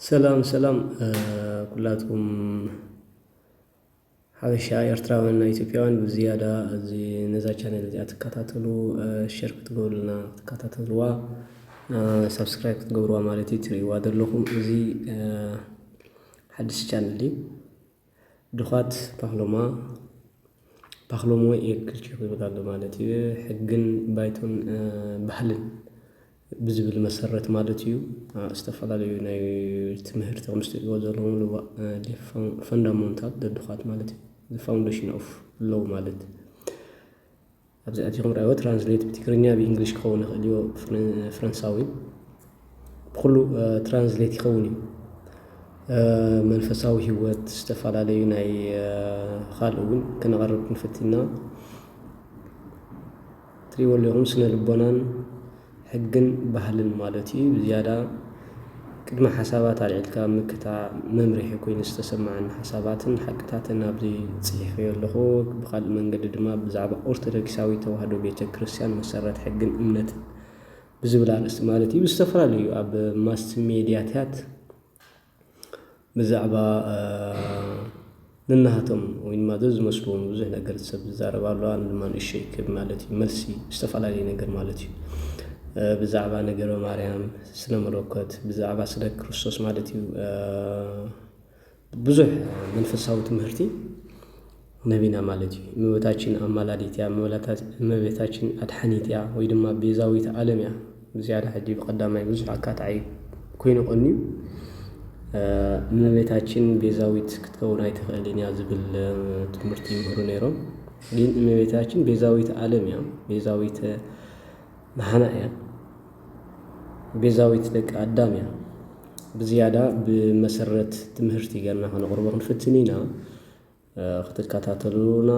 ሰላም ሰላም ኩላትኩም ሓበሻ ኤርትራውያን ናይ ኢትዮጵያውያን ብዝያዳ እዚ ነዛ ቻነል እዚኣ ትከታተሉ ሸር ክትገብሩልና ክትከታተልዋ ሳብስክራይብ ክትገብርዋ ማለት እዩ። ትርእይዋ ዘለኹም እዚ ሓድሽ ቻነል እዩ። ድኳት ፓክሎማ ፓክሎሞ ኤግሪካልቸር ዝብል ኣሎ ማለት እዩ። ሕግን ባይቶን ባህልን ብዝብል መሰረት ማለት እዩ። ዝተፈላለዩ ናይ ትምህርቲ ከምዝትሪእዎ ዘለኹም ፈንዳሞንታል ደድኳት ማለት እዩ። ፋውንዴሽን ኦፍ ሎው ማለት ኣብዚ ኣቲኹም ርኣይዎ ትራንስሌት ብትግርኛ ብእንግሊሽ ክኸውን ይኽእል እዩ። ፈረንሳዊ ብኩሉ ትራንስሌት ይኸውን እዩ። መንፈሳዊ ህይወት ዝተፈላለዩ ናይ ካልእ እውን ክነቐርብ ክንፍትና ትሪእዎ ኣለኹም። ስነ ልቦናን ሕግን ባህልን ማለት እዩ። ብዝያዳ ቅድሚ ሓሳባት ኣልዒልካ ምክታዕ መምርሒ ኮይኑ ዝተሰማዓኒ ሓሳባትን ሓቅታትን ኣብዚ ጽሒፈዮ ኣለኹ። ብኻልእ መንገዲ ድማ ብዛዕባ ኦርቶዶክሳዊ ተዋህዶ ቤተ ክርስቲያን መሰረት ሕግን እምነትን ብዝብል ኣርእስቲ ማለት እዩ። ዝተፈላለዩ ኣብ ማስ ሜድያታት ብዛዕባ ነናሃቶም ወይ ድማ ዘዝመስልዎም ብዙሕ ነገር ሰብ ዝዛረብ ኣሎ። ኣነ ድማ ንእሽተይ ክብ ማለት እዩ መልሲ ዝተፈላለዩ ነገር ማለት እዩ። ብዛዕባ ነገረ ማርያም፣ ስነ መለኮት፣ ብዛዕባ ስለ ክርስቶስ ማለት እዩ። ብዙሕ መንፈሳዊ ትምህርቲ ነቢና ማለት እዩ። እመቤታችን ኣማላዲት እያ፣ እመቤታችን ኣድሓኒት እያ ወይ ድማ ቤዛዊት ዓለም እያ። ብዝያዳ ሕጂ ብቐዳማይ ብዙሕ ኣካታዒ ኮይኑ ቀንዩ እመቤታችን ቤዛዊት ክትከውን ኣይትኽእልን እያ ዝብል ትምህርቲ ይምህሩ ነይሮም። ግን እመቤታችን ቤዛዊት ዓለም እያ፣ ቤዛዊት ንሓና እያ፣ ቤዛዊት ደቂ ኣዳም እያ። ብዝያዳ ብመሰረት ትምህርቲ ገርና ከነቕርቦ ክንፍትን ኢና። ክትከታተሉና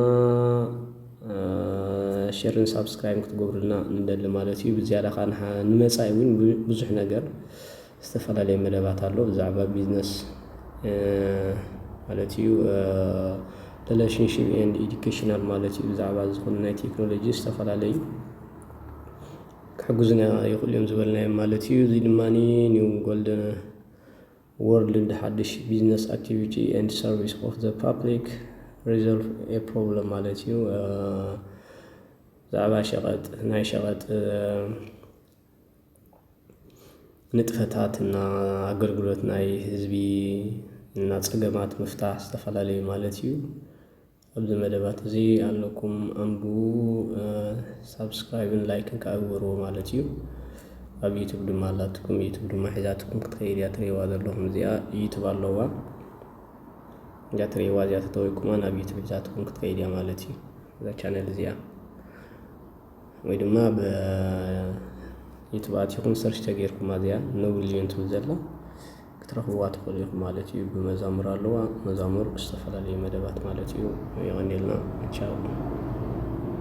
ሸርን ሳብስክራይብ ክትገብሩልና ንደሊ ማለት እዩ። ብዝያዳ ከዓ ንመፃኢ እውን ብዙሕ ነገር ዝተፈላለየ መደባት ኣሎ ብዛዕባ ቢዝነስ ማለት እዩ። ሪሌሽንሽፕ ኤንድ ኤዱኬሽናል ማለት እዩ። ብዛዕባ ዝኾነ ናይ ቴክኖሎጂ ዝተፈላለዩ ክሕግዙና ይኽእሉ እዮም ዝበልናዮም ማለት እዩ። እዚ ድማ ኒው ጎልደን ወርልድ ሓድሽ ቢዝነስ ኣክቲቪቲ ኤንድ ሰርቪስ ኦፍ ዘ ፓብሊክ ሪዞልቭ ኤ ፕሮብለም ማለት እዩ። ብዛዕባ ሸቐጥ ናይ ሸቐጥ ንጥፈታት እና ኣገልግሎት ናይ ህዝቢ እና ፀገማት ምፍታሕ ዝተፈላለዩ ማለት እዩ። ኣብዚ መደባት እዚ ኣለኩም ኣንብቡ። ሳብስክራይብን ላይክን ከዓ ግበርዎ ማለት እዩ። ኣብ ዩቱብ ድማ ኣላትኩም፣ ዩቱብ ድማ ሒዛትኩም ክትኸይድ እያ ትሪእዋ ዘለኹም። እዚኣ ዩቱብ ኣለዋ እዚኣ ትሪእዋ እዚኣ ተተወይኩማ ናብ ዩቱብ ሒዛትኩም ክትኸይድ እያ ማለት እዩ። እዛ ቻነል እዚኣ ወይ ድማ ብዩቱብ ኣቲኹም ሰርች ተገይርኩማ እዚኣ ኖብል ሊዮን ትብል ዘላ ክትረኽብዋ ትኽእሉ ኢኹም ማለት እዩ። ብመዛሙር ኣለዋ፣ መዛሙር ዝተፈላለዩ መደባት ማለት እዩ። የቐንየልና። ቻው።